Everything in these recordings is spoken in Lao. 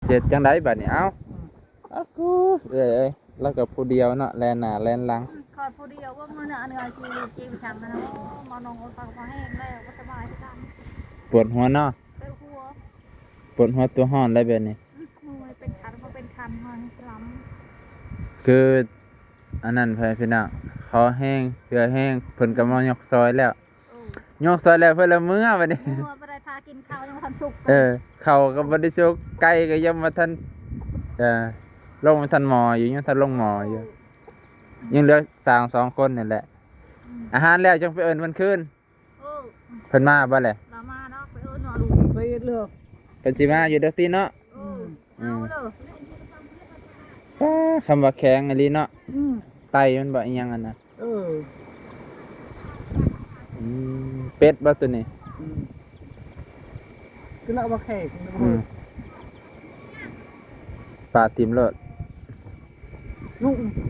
ເຮັດຈັ່ງໃດບາດນີ້? ເອົ້າ ອືມ ເອົາກູ ເອື້ອຍເອີຍ ລາວກໍຜູ້ດຽວເນາະ ແລ່ນໜ້າແລ່ນຫຼັງ. ອືມ ຂ້ອຍຜູ້ດຽວ ວ່າມື້ໜ້າເໜືອຈີ ຈີໄປຊ່າງຫັ້ນນະ. ໂອ້ ມານ້ອງໂອນປາກບໍ່ແຫ້ງແລ້ວ ບໍ່ສະບາຍຄືກັນ. ປວດຫົວເນາະ ປວດຫົວ ປວດຫົວຕົວຮ້ອນໄດ໋ແບບນີ້. ອືມ ເມື່ອຍເປັນຄັນ ບໍ່ເປັນຄັນ ຮ້ອນລຳ. ຄືອັນນັ້ນ ພີ່ນ້ອງ ຂໍແຮງ ເທື່ອແຮງ ເພິ່ນກໍມາຍົກຊອຍແລ້ວ. ໂອ້ ຍົກຊອຍແລ້ວເພິ່ນລະເມືອບາດນີ້. ເມືອ ບໍ່ໄດ້ ຖ້າກິນເຂົ້າຍັງບໍ່ທັນສຸກ. ເອີ ເຂົ້າກໍບໍ່ໄດ້ສຸກ ໄກ່ກໍຍັງບໍ່ທັນ ເອີ ລົງບໍ່ທັນໝໍ້ຢູ່ ຍັງທັນລົງໝໍ້ຢູ່. ໂອ້ ຍັງເຫຼືອຊ່າງສອງຄົນນີ້ແຫຼະ. ອືມ ອາຫານແລ້ວຈັ່ງໄປເອີ້ນເພິ່ນຄືນ. ເອີ ເພິ່ນມາບໍ່ແຫຼະ? ລາວມາເນາະ ໄປເອີ້ນເນາະ ໄປເອີ້ນເລີຍ. ເພິ່ນຊິມາຢູ່ດອກຕິເນາະ. ເອີ ອືມ ເອົາເດີ. ປ້າ ຄຳວ່າແຂງອີ່ຫຼີເນາະ. ອືມ ໄຕມັນບໍ່ ອີ່ຫຍັງອັນນັ້ນ. ເອີ ອືມ ເປັດບໍ່ໂຕນີ້? ອືມ ຄືລາວວ່າແຂງ. ອືມ ປາຕິ່ມໂລດ.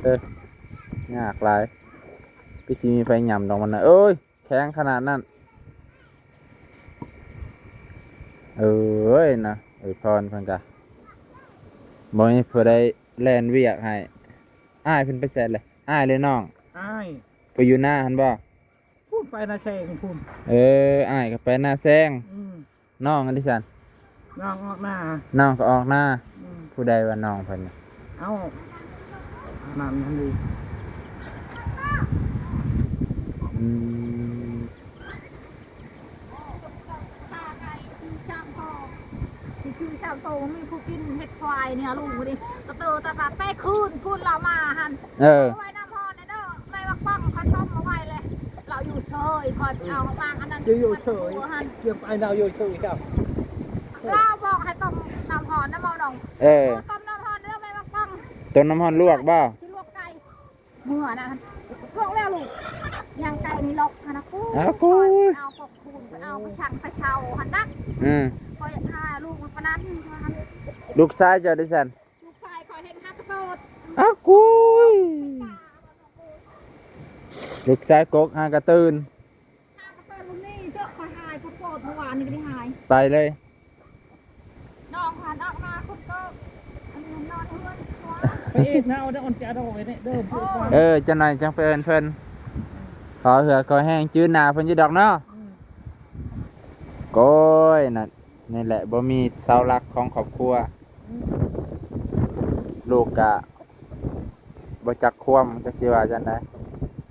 ເອີ ຍາກຫຼາຍ ຄືຊິມີໃຜຫຍ້ຳດອກມັນນະ. ເອີຍ ແຂງຂະໜາດນັ້ນ. ເອີຍນະ ເອີຍພອນເພິ່ນກະບໍ່ມີຜູ້ໃດແລ່ນວຽກໃຫ້. ອ້າຍເພິ່ນໄປໃສແຫຼະ? ອ້າຍຫຼືນ້ອງ? ອ້າຍ ໄປຢູ່ນາຫັ້ນບໍ່? ພຸ້ນ ໄປນາແຊງພຸ້ນ. ເອີ ອ້າຍກໍໄປນາແຊງ. ອືມ ນ້ອງອັນນີ້ຊັ້ນ? ນ້ອງອອກນາ. ນ້ອງກໍອອກນາ. ອືມ ຜູ້ໃດວ່ານ້ອງເພິ່ນ? ເອົ້າ ນັ້ນຫັ້ນດີ. ອືມ ຊິຊື້ຊ່າງໂຕ ມີຜູ້ກິນເຫັດຄວາຍນີ້ ລຸງນີ້ ກະເຕີຕາຕາແປຄືນພຸ້ນລາວມາຫັ້ນ. ເອີ ໄວ້ນ້ຳຮ້ອນແດ່ເດີ ໄມ້ບັກປ້ອງຂ້ອຍຕົ້ມມາໄວ້ແລ້ວ ລາວຢູ່ເສີຍ ຂ້ອຍໄປເອົາມາອັນນັ້ນ ຢູ່ເສີຍ ຕຽມໄປ ລາວຢູ່ເສີຍເຈົ້າ. ລາວບອກໃຫ້ຕົ້ມນ້ຳຮ້ອນນະໝໍ້ນ້ອງ. ເອີ ເອີ ຕົ້ມນ້ຳຮ້ອນເດີ ໄມ້ບັກປ້ອງ. ຕົ້ມນ້ຳຮ້ອນລວກບໍ່? ຊິລວກໄກ່. ເມື່ອນັ້ນລວກແລ້ວລູກ ຍ່າງໄກ່ນີ້ລອກຫັ້ນນະ. ກູ ເອົາຂອບຄຸນ ໄປເອົາໄປຊ່າງໄປເຊົ່າຫັ້ນນະ. ອືມ ຂ້ອຍຢາກຫາລູກມັນປານນັ້ນ. ລູກຊາຍເຈົ້າເດຊັ້ນ? ລູກຊາຍຂ້ອຍເຫັນຫາກະເກີດ. ອ້າ ກູຍ ລູກຊາຍກົກຫາກະຕື່ນ. ຫາກະເຕີນບໍ່ມີເດີ ຂ້ອຍຫາຍໂພດໆ ເມື່ອວານນີ້ກໍໄດ້ຫາຍ ໄປເລີຍ. ນ້ອງຫານອອກມາຄົນໂຕ ອັນນີ້ນອນເຮືອນ. ໄປອີກນະ ເອົາເດີ ອ່ອນຈະດອກໄວ້ເດີ. ເອີ ຈັກໜ່ອຍຈັ່ງໄປເອີ້ນເພິ່ນ. ຂໍເຫື່ອຂໍແຮງ ຈື່ໜ້າເພິ່ນຢູ່ດອກເນາະ. ອືມ ໂກຍ ນັ້ນ ນີ້ແຫຼະ ບໍ່ມີເສົາຫຼັກຂອງຄອບຄົວ. ອືມ ລູກກະ ບໍ່ຈັກຄວາມ ຈັກຊິວ່າຈັ່ງໃດ.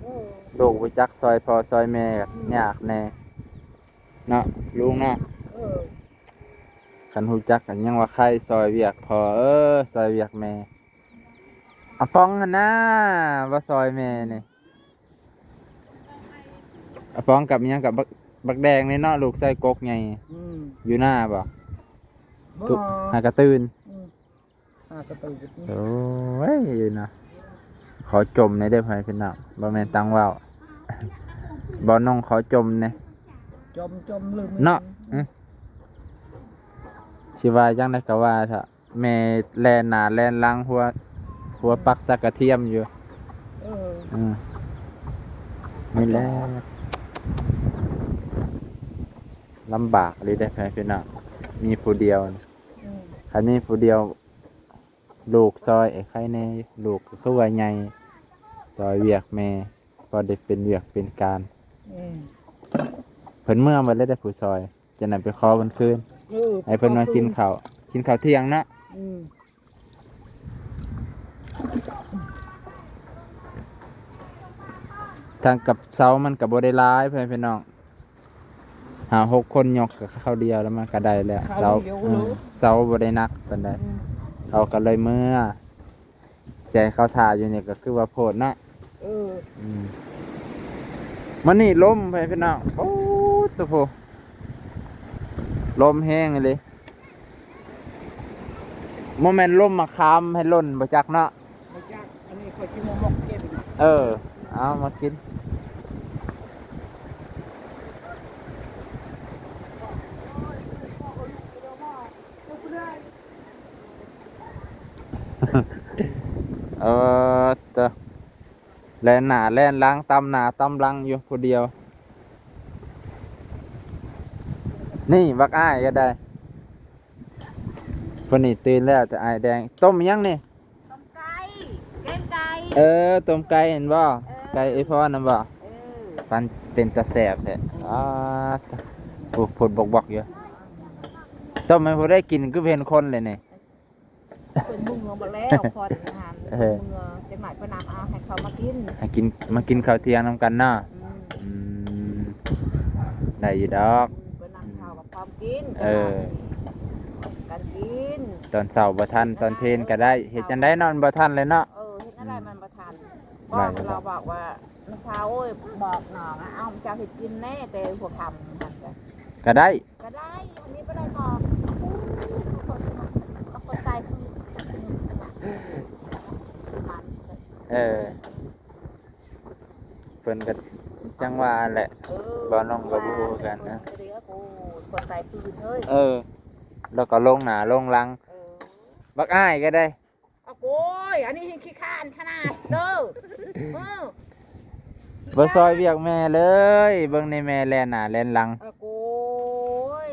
ເອີ ລູກບໍ່ຈັກຊ່ອຍພໍ່ຊ່ອຍແມ່ ອືມ ຍາກແດ່ເນາະລຸງເນາະ. ເອີ ຄັນຮູ້ຈັກກໍຍັງວ່າໃຄ ຊ່ອຍວຽກພໍ່ ເອີ ຊ່ອຍວຽກແມ່. ອາປອງຫັ້ນນາ ບໍ່ຊ່ອຍແມ່ນີ້. ອາປອງກັບຫຍັງ ກັບບັກ ບັກແດງນີ້ເນາະ ລູກຊາຍກົກໃຫຍ່. ອືມ ຢູ່ນາບໍ່? ບໍ່ ຫາກະຕື່ນ. ອືມ ຫາກະຕື່ນ. ໂອ້ຍເນາະ ຂໍຈົ່ມແດ່ເດີ ພໍ່ແມ່ພີ່ນ້ອງ ບໍ່ແມ່ນຕັງເວົ້າ. ບໍ່ນ້ອງຂໍຈົ່ມແດ່ ຈົ່ມ ຈົ່ມລືມເນາະ. ອືມ ຊິວ່າຈັ່ງໃດກໍວ່າເຖາະ. ແມ່ແລ່ນໜ້າແລ່ນຫຼັງ ຫົວ ຫົວປັກສັກກະທຽມຢູ່. ເອີ ອືມ ນີ້ແຫຼະ ລຳບາກອີ່ຫຼີເດ້ ພໍ່ແມ່ພີ່ນ້ອງ ມີຜູ້ດຽວ. ອືມ ຄັນມີຜູ້ດຽວ ລູກຊ່ອຍໄອ້ໄຂ່ແດ່ ລູກກໍຄືວ່າໃຫຍ່ ຊ່ອຍວຽກແມ່ ພໍໄດ້ເປັນວຽກເປັນການ. ອືມ ເພິ່ນເມືອໝົດແລ້ວເດ້ ຜູ້ຊ່ອຍ. ຈັ່ງນັ້ນໄປຂໍເພິ່ນຄືນ. ເອີ ໃຫ້ເພິ່ນມາກິນເຂົ້າ ກິນເຂົ້າທ່ຽງເນາະ. ອືມ ທາງກັບເສົາມັນກໍບໍ່ໄດ້ຫຼາຍ ພໍ່ແມ່ພີ່ນ້ອງ ຫ້າຫົກຄົນຍົກກໍຄາວດຽວແລ້ວ ມັນກໍໄດ້ແລ້ວ. ຄາວດຽວ ເສົາ ເອີ ເສົາບໍ່ໄດ້ໜັກປານໃດ. ອືມ ເຂົາກໍເລີຍເມືອ. ແຊເຂົາຖ້າຢູ່ນີ້ກໍຄືວ່າໂພດເນາະ. ເອີ ອືມ ມື້ນີ້ລົມ ພໍ່ແມ່ພີ່ນ້ອງ ໂອ້ ໂຕໂພ ລົມແຮງອີ່ຫຼີ. ບໍ່ແມ່ນລົມມະຂາມໃຫ້ຫຼົ່ນບໍ່ຈັກເນາະ. ບໍ່ຈັກ ອັນນີ້ຂ້ອຍຊິມາໝອກເກັບ. ເອີ ເອົາມາກິນ. ເອີ ເຕີ ແລ່ນໜ້າແລ່ນຫຼັງ ຕຳໜ້າຕຳຫຼັງຢູ່ຜູ້ດຽວ. ນີ້ບັກອ້າຍກໍໄດ້ ຜູ້ນີ້ຕື່ນແລ້ວ ແຕ່ອ້າຍແດງ ຕົ້ມຫຍັງນີ້? ຕົ້ມໄກ່ ແກງໄກ່ ເອີ ຕົ້ມໄກ່ແມ່ນບໍ່? ເອີ ໄກ່ເອື້ອຍພອນນະບໍ່? ເອີ ປັນເປັນຕາແຊບແທ້. ອືມ ອາ ໂອ້ ໂພດບອກໆຢູ່. ຕົ້ມໃຫ້ຜູ້ໃດກິນ ຄືເຫັນຄົນເລີຍນີ້? ເພິ່ນເມືອໝົດແລ້ວ ພອນຫັ້ນ ເອີ ເພິ່ນເມືອ ຈັກໜ້ອຍເພິ່ນນຳເອົາໃຫ້ເຂົາມາກິນ ໃຫ້ກິນ ມາກິນເຂົ້າທ່ຽງນຳກັນເນາະ. ອືມ ອືມ ໄດ້ຢູ່ດອກ ເພິ່ນນຳເຂົ້າກັບພ້ອມກິນ. ເອີ ກັນກິນ ຕອນເຊົ້າບໍ່ທັນ ຕອນເພນກໍໄດ້ ເອີ ເຮັດຈັ່ງໃດນອນບໍ່ທັນແຫຼະເນາະ. ເອີ ເຮັດຈັ່ງໃດມັນບໍ່ທັນ ອືມ ບອກ ລາວບອກວ່າ ມື້ເຊົ້າ ໂອ້ຍ ບອກນ້ອງ ເອົາ ເຈົ້າເຮັດກິນແດ່ ແຕ່ຫົວຄ່ຳ ກໍໄດ້ ກໍໄດ້ ອັນນີ້ບໍ່ໄດ້ບອກ. ໂອ້ຍ ຄົນ ຄົນຕາຍຄື ເອີ ເພິ່ນກໍຈັ່ງວ່າແຫຼະ ເອີ ບໍ່ນ້ອງກໍບໍ່ຮູ້ຄືກັນນະ. ໂອ້ຍ ຄົນຕາຍຄືເຮີ້ຍ ເອີ ແລ້ວກໍລົງໜ້າລົງຫຼັງ. ເອີ ບັກອ້າຍກໍໄດ້ ອາໂກຍ ອັນນີ້ຂີ້ຄ້ານຂະໜາດເດີ. ເອີ ບໍ່ຊ່ອຍວຽກແມ່ເລີຍ ເບິ່ງໃນແມ່ແລ່ນໜ້າແລ່ນຫຼັງ. ອາໂກຍ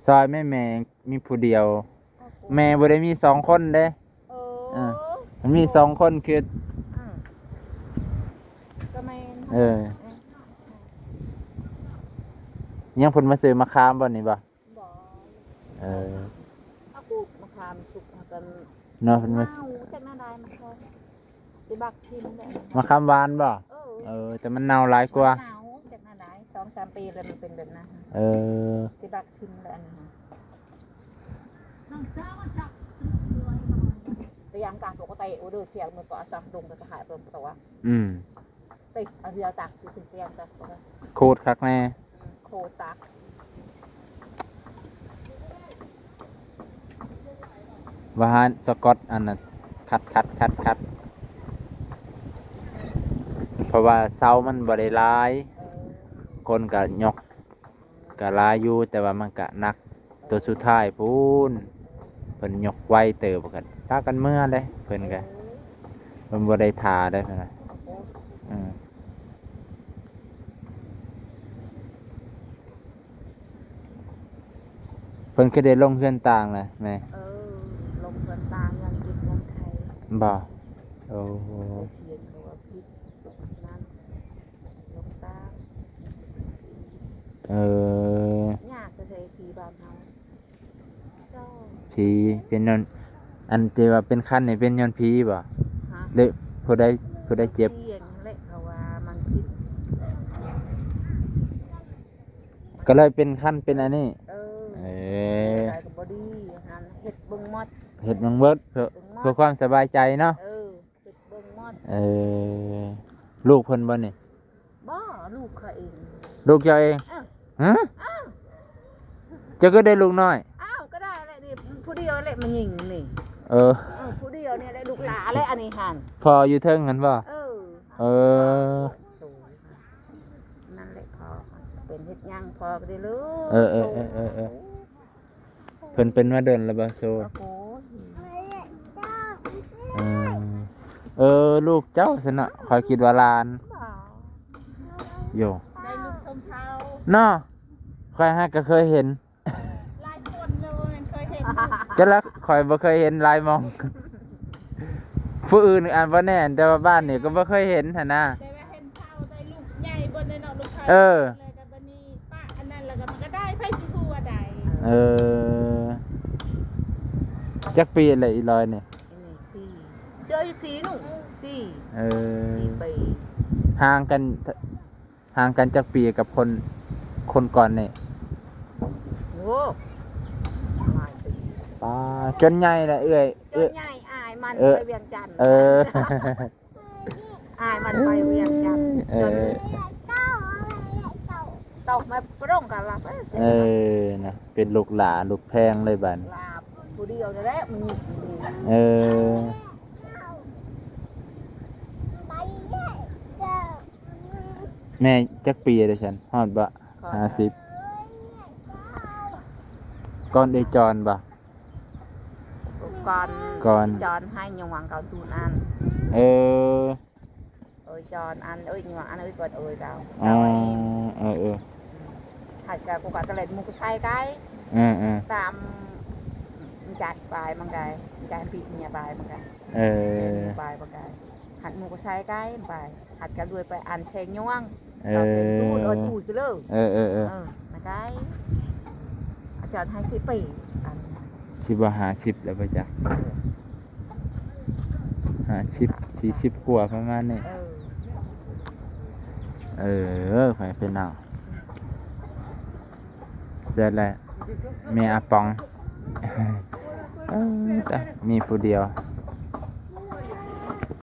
ຊ່ອຍແມ່ ແມ່ມີຜູ້ດຽວ ອາໂກຍ ແມ່ບໍ່ໄດ້ມີສອງຄົນເດ້. ເອີ ເອີ ມັນມີສອງຄົນຄື ອືມ ກໍແມ່ນ ເອີ ເອີ ຍັງເພິ່ນມາຊື້ມະຂາມບໍ່ນີ້ບໍ່? ບໍ່ ເອີ ເອົາປູກມະຂາມສຸກຫາກັນເນາະ ເພິ່ນມາ ເອົາ ຈັກແນວໃດມັນກໍຊິບັກຖິ້ມແຫຼະ. ມະຂາມຫວານບໍ່? ເອີ ເອີ ແຕ່ມັນເນົ່າຫຼາຍກວ່າ ເນົ່າ ຈັກແນວໃດ ສອງສາມປີແລ້ວມັນເປັນແບບນັ້ນ. ເອີ ຊິບັກຖິ້ມແຫຼະອັນນີ້. ແຕ່ຢ່າງການປົກກະຕິ ໂອເດີ ຂຽວມືກໍອາສັກດົງກໍຈະຫາຍເບິ່ງຕົວ ອືມ ຕິດເອົາເຮືອຕັກຢູ່ເທິງຕຽງ ໂຄດຄັກແນ່ ໂຄດຕັກ ວ່າຫັ້ນ ສະກອດ ອັນນັ້ນ ຂັດໆໆໆ ເພາະວ່າເສົາມັນບໍ່ໄດ້ຫຼາຍ ເອີ ຄົນກໍຍົກ ກໍຫຼາຍຢູ່ ແຕ່ວ່າມັນກະໜັກ ໂຕສຸດທ້າຍພຸ້ນ ເພິ່ນຍົກໄວເຕີບ ກໍພາກັນເມືອເດ້ ເພິ່ນກະ ເພິ່ນບໍ່ໄດ້ຖ້າເດ້ ເພິ່ນວ່າ ອືມ ເພິ່ນຄືໄດ້ລົງເຮືອນຕ່າງລະແມ່? ເອີ ລົງເຮືອນຕ່າງ ຍັງກິນຍັງໄຂ ບໍ່? ໂອ້ ໄປສຽງເຂົາວ່າຜິດນັ້ນ ລົງຕ່າງ ເອີ ຍາກແທ້ໆ ຜີບ້ານເຮົາ ເຈົ້າ ຜີເປັນຍ້ອນ ອັນທີ່ວ່າເປັນຄັນນີ້ເປັນຍ້ອນຜີບໍ່? ຮະ? ຫຼືຜູ້ໃດ ຜູ້ໃດເຈັບ? ສຽງແຫຼະ ເຂົາວ່າມັນຜິດ ກໍເລີຍເປັນຄັນເປັນອັນນີ້ ເອີ ເອີ ໄດ້ກໍບໍ່ດີ ຫັ້ນເຮັດເບິ່ງໝົດ ເຮັດເບິ່ງເບິດ ເພື່ອ ເບິ່ງໝົດ ເພື່ອຄວາມສະບາຍໃຈເນາະ ເອີ. ເຮັດເບິ່ງໝົດ ເອີ ລູກເພິ່ນບໍ່ນີ້? ບໍ່ ລູກຂ້ອຍເອງ ລູກເຈົ້າເອງ? ເອີ ຮະ? ອ້າວ ເຈົ້າກໍໄດ້ລູກນ້ອຍ? ອ້າວ ກໍໄດ້ແຫຼະນີ້ ຜູ້ດຽວແຫຼະ ມາຍິງນີ້ ເອີ ເອີ ຜູ້ດຽວນີ້ແຫຼະ ລູກຫຼ້າແຫຼະ ອັນນີ້ຫັ້ນ ພໍ່ຢູ່ເທິງຫັ້ນບໍ່? ເອີ ເອີ ນັ້ນແຫຼະ ພໍ່ເປັນເຮັດຫຍັງ ພໍ່ກໍໄດ້ເລີຍ ເອີ ເອີ ເອີ ເອີ ເອີ. ເພິ່ນເປັນມາດົນແລ້ວບໍ່ໂຊ? ໂອ້ຍ ເອີ ເອີ ລູກເຈົ້າຊັ້ນເນາະ ຂ້ອຍຄິດວ່າຫຼານ ບໍ່ ໂຢ ໄດ້ລູກຊົມເຜົ່າເນາະ ຂ້ອຍຫາກະເຄີຍເຫັນ ຫຼາຍຄົນເລີຍບໍ່ແມ່ນເຄີຍເຫັນ ຈັກລະ ຂ້ອຍບໍ່ເຄີຍເຫັນຫຼາຍໝ່ອງ ຜູ້ອື່ນອາດບໍ່ແນ່ ແຕ່ວ່າບ້ານນີ້ກໍບໍ່ເຄີຍເຫັນຫັ້ນນະ ແຕ່ວ່າເຫັນເຂົາໄດ້ລູກໃຫຍ່ເບິດເລີຍເນາະ ລູກເຂົາ ເອີ ແລ້ວກໍບັດນີ້ປະອັນນັ້ນ ແລ້ວກໍມັນກໍໄດ້ ໃຜຊິຮູ້ວ່າໄດ້ ເອີ ຈັກປີແລ້ວອີ່ລອຍນີ້? ອັນນີ້ສີ່ ເຈົ້າຢູ່ສີ່ໜູ່ ສີ່ ເອີ ສີ່ປີ ຫ່າງກັນ ຫ່າງກັນຈັກປີກັບຄົນ ຄົນກ່ອນນີ້? ໂອ້ ຫຼາຍປີ ປ້າ ຈົນໃຫຍ່ແລ້ວເອື້ອຍ ຈົນໃຫຍ່ ເອື້ອຍ ອ້າຍມັນ ເອີ ໄປວຽງຈັນ ເອີ ອ້າຍມັນໄປວຽງຈັນ ເອີ ຈົນ ເອີ ເປັນລູກຫຼ້າລູກແພງເລີຍບັດ ຫຼ້າຜູ້ດຽວນີ້ແຫຼະ ມັນ ເອີ ແມ່ຈັກປີແລ້ວຊັ້ນ ຮອດບໍ່? ຫ້າສິບ ກ່ອນເອື້ອຍຈອນບໍ່? ກ່ອນ ກ່ອນ ຈອນໃຫ້ຍອງວັງເຂົາຕູນອັນ ເອີ ເອີຍຈອນອັນ ເອີຍຍອງວັງອັນ ເອີຍກ່ອນ ເອີຍເຂົາ ອໍ ເອີ ເອີ ເອີ ຫາກະ ກູກະຕະເລັດໝູກະໄຊໄກ ເອີ ເອີ ຕາມ ຈັດປາຍມັນກະ ຈັດປີເມຍປາຍມັນກະ ເອີ ເມຍປາຍມັນກະ ຫັດໝູກະໄຊໄກໄປ ຫັດກະລວຍໄປອັນແຊງຍວງ ເອີ ເອົາແຊງຈູດເອົາຈູດເລີຍ ເອີ ເອີ ເອີ ເອີ ນະໄກ ອາຈານໃຫ້ສິບປີ ອັນ ຊິບໍ່ຫ້າສິບແລ້ວບໍ່ຈັກ ເອີ ຫ້າສິບ ສີ່ສິບກວ່າປະມານນີ້ ເອີ ເອີ ເອີ ໄປເປັນເອົາ ແລ້ວແຫຼະ ເມຍອາປອງ ເອີ ແຕ່ມີຜູ້ດຽວ